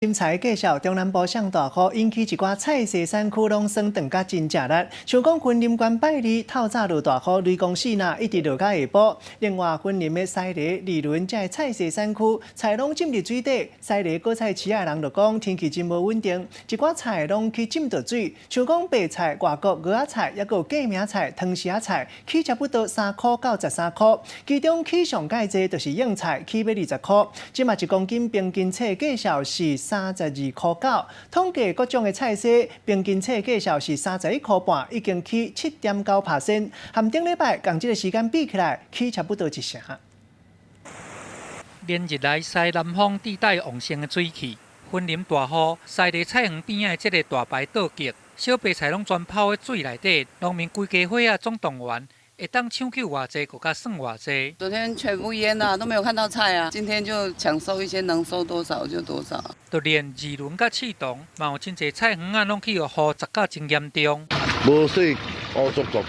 精彩介紹，中南部上大雨，引起一寡菜蔬產區攏損斷甲真食力。像講雲林縣拜二透早落大雨，雷公四若一直落到下晡。另外，雲林的西螺、二崙這个菜蔬產區，菜攏浸佇水底。西螺果菜市仔的人就講，天氣真無穩定，一寡菜攏去浸著水。像講白菜、外國蚵仔菜，抑閣有雞命菜、湯匙仔菜，起差不多3箍到13箍。其中起上蓋濟就是莺菜，起欲20箍。這馬一公斤平均冊價數是32箍9。統計各種的菜蔬平均冊價數是31箍半，已經起7.9%。和頂禮拜仝這个時間比起來，起差不多一成。連日來西南風地帶旺盛的水汽，雲林大雨，西螺菜園邊仔的這個大排倒結，小白菜攏全泡佇水內底，農民規家伙仔總動員，會當搶救偌濟，閣較算偌濟。昨天全部淹了，都沒有看到菜啊！今天就搶收一些，能收多少就多少。就連二崙佮刺桐，嘛有真濟菜園仔攏去予雨砸甲真嚴重。無洗烏濁濁，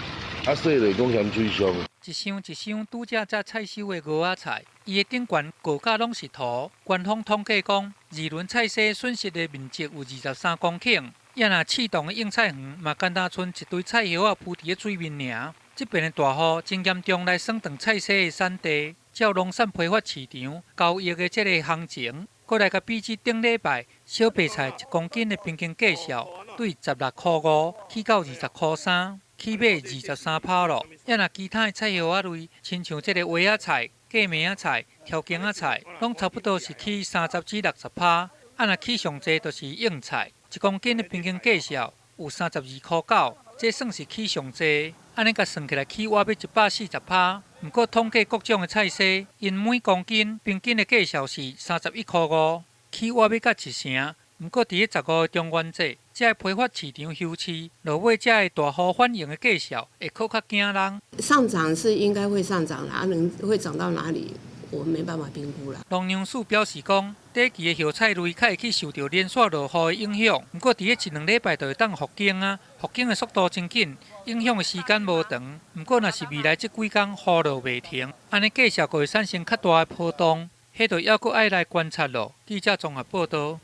啊洗咧講嫌水傷。一箱一箱拄才才採收的蚵仔菜，伊的頂懸高甲攏是土。官方統計講，二崙菜蔬損失的面積有23公頃，也若刺桐的莺菜園嘛，敢若賰一堆菜葉仔鋪佇咧水面爾。這遍的大雨真嚴重，來損斷菜蔬的產地。照農產批發市場交易的這个行情，閣來共比這頂禮拜小白菜一公斤的平均價數，對16箍5起到20箍3，起碼23趴咯。也若其他的菜葉仔類，親像這个萵仔菜、雞命仔菜、條根仔菜，攏差不多是起30至60趴。啊，若起上濟就是莺菜，一公斤的平均價數有32箍9，這算是起上濟。按呢共算起來，起倚欲140趴。毋過統計各種的菜蔬，𪜶每公斤平均的價數是31箍5，起倚欲甲一成。毋過佇咧十五的中元節，這个批發市場休市，落尾這个大雨反映的價數會閣較驚人。上漲是應該會上漲啦，能會漲到哪裡，我沒辦法評估啦。農糧署表示講，短期的葉菜類較會去受著連續落雨的影響，毋過佇咧一兩禮拜就會當復耕啊，復耕的速度真緊，影響的時間無長。毋過若是未來這幾工雨落袂停，按呢價數閣會產生較大的波動，彼就猶閣愛來觀察囉。記者綜合報導。